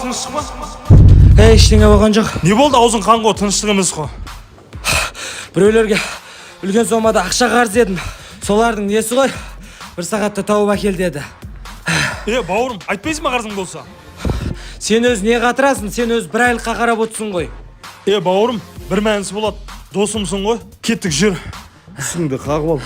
Тыныштық па? Ей, ештеңе болған жоқ. Не болды, аузың қан ғой, тыныштық емес қой. Біреулерге үлкен сомада ақша қарыз едім. Солардың несі ғой? Бір сағатта тауып әкел деді. Е, бауырым, айтпайсың ба қарызың болса? Сен өз не қатырасың? Сен өз бір айлыққа қарап отырсың ғой. Е, бауырым, бір мәнісі болады. Досымсың ғой. Кеттік, жүр. Үстіңді қағып ал.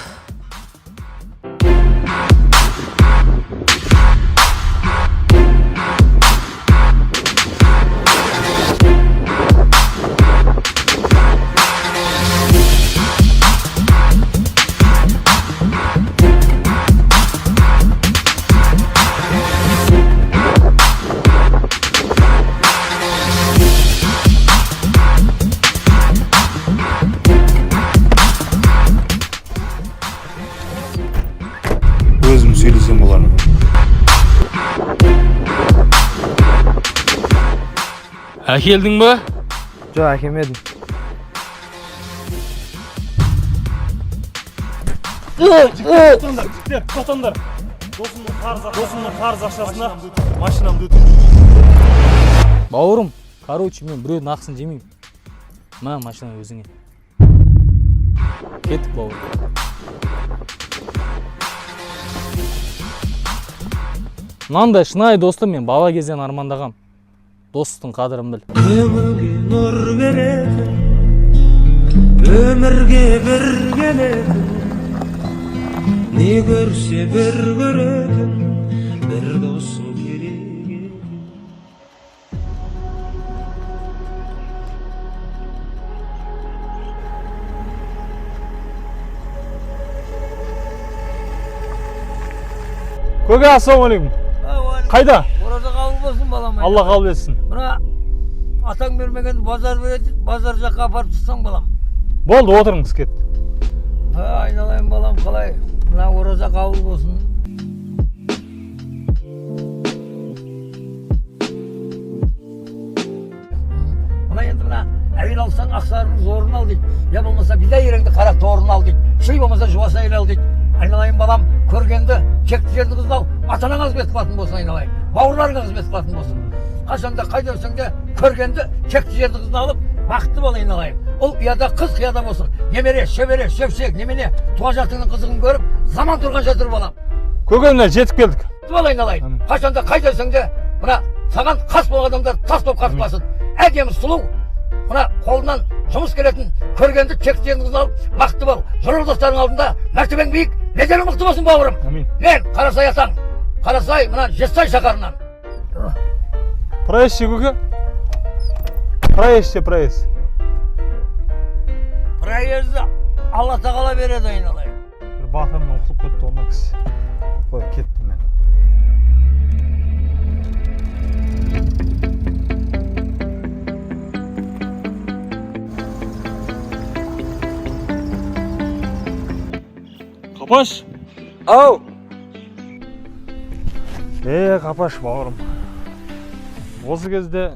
Өзім сөйлесем олармен. Әкелдің ба? Жоқ, әкелмедім. Тоқтаңдар, жігіттер, тоқтаңдар. Досымның қарыз ақшасына машинамды өтемін. Бауырым, короче, мен біреудің ақысын жемеймін. Мә, машина өзіңе. Кеттік, бауырым. Мынандай шынайы досты мен бала кезден армандағам. Достықтың қадірін біл. Көңілге нұр беретін, өмірге бір келетін, не көрсе бір көретін, бір досың керек екен. Көке, ассалаумағалейкум. Қайда? Ораза қабыл болсын, балам. Алла қабыл етсін. Мына атаң бермеген базар береді, базар жаққа апарып тастаң, балам. Болды, отырыңыз, кетті. Ha, айналайын балам, қалай? Мына ораза қабыл болсын. Мына енді мына әуел алсаң ақсарының зорын ал дейді. Я болмаса бидай ереңді қара торын ал дейді. Ши болмаса жуас әйел ал дейді. Айналайын балам, көргенді кекті жерді қызды ал, ата анаңа қызмет қылатын болсын айналайын. Бауырларыңа қызмет қылатын болсын. Қашанда қайда жүрсең де көргенді кекті жерді қызын алып бақытты бол айналайын. Ұл ұяда, қыз қияда болсын. Немере, шөбере, шөпшек, немене туа жатыңның қызығын көріп, заман тұрған жатыр балам. Көке, міне жетіп келдік. Бақытты бол айналайын. Қашанда қайда жүрсең де мына саған қас болған адамдар тас болып қатпасын. Әдемі сұлу, мына қолынан жұмыс келетін көргенді текті жердің қызын алып бақытты бол. Жора жолдастарың алдында мәртебең биік, беделің мықты болсын, бауырым. Әмин. Мен Қарасай атаң, Қарасай мына Жетісай шаһарынан. Проезд ше, көке? Проезд ше, проезд. Проезді Алла тағала береді айналайын. Бір батырымнан құтылып кетті ғой мына кісі. Қой, кеттім мен. Қапаш! Ау! Е, Қапаш бауырым. Осы кезде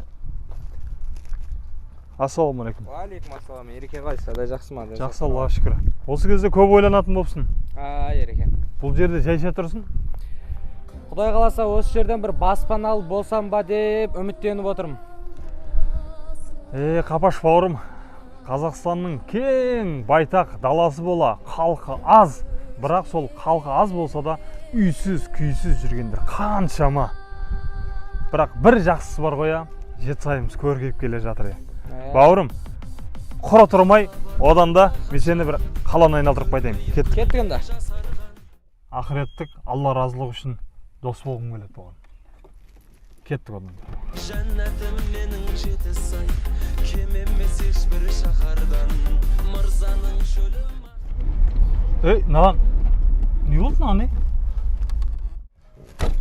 ассалаумағалейкум. Уағалейкум ассалам. Ереке, қалайсыз? Жағдай жақсы ма? Жақсы, Аллаға шүкір. Осы кезде көп ойланатын болыпсың. А, Ереке. Бұл жерде жайша тұрсың. Құдай қаласа, осы жерден бір баспаналы болсам ба деп үміттеніп отырмын. Е, Қапаш бауырым, Қазақстанның кең байтақ даласы бола, халқы аз, бірақ сол халқы аз болса да үйсіз, күйсіз жүргендер қаншама. Бірақ бір жақсысы бар ғой, Жетісайымыз көркейіп келе жатыр. Бауырым, құра тұрмай, одан да мен сені бір қаланы айналдырып қайтайын. Кеттік. Кеттік енді. Ақыреттік Алла разылығы үшін дос болғым келеді бұған. Кеттік одан. Жәннатым менің Жетісай, кем емес ешбір шаһардан, мырзаның шөлі. Ей, мынаған не болды мынаған, не?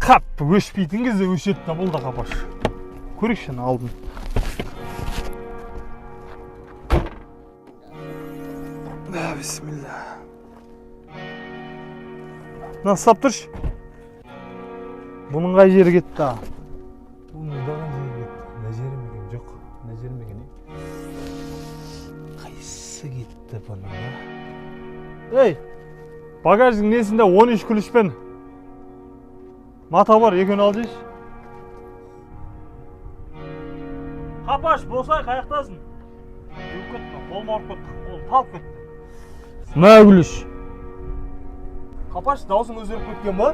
Қап, өшпейтін кезде өшеді да бұл да, Қапаш. Көрейікші ана алдын. Да, бисмилля. Мына ұстап тұршы. Бұның қай жері кетті а? Бұның да қай жері кетті? Мына жері ме екен? Жоқ, мына жері ме екен? Қайсысы кетті бұның, а? Ей, багаждың несінде 13 ключпен мата бар, екеуін алып жейші. Қапаш, босай, қаяқтасың? Жүріп кетті, қолым ауырып кетті, қолым талып кетті. Мә, ключ. Қапаш, даусың өзгеріп кеткен ба?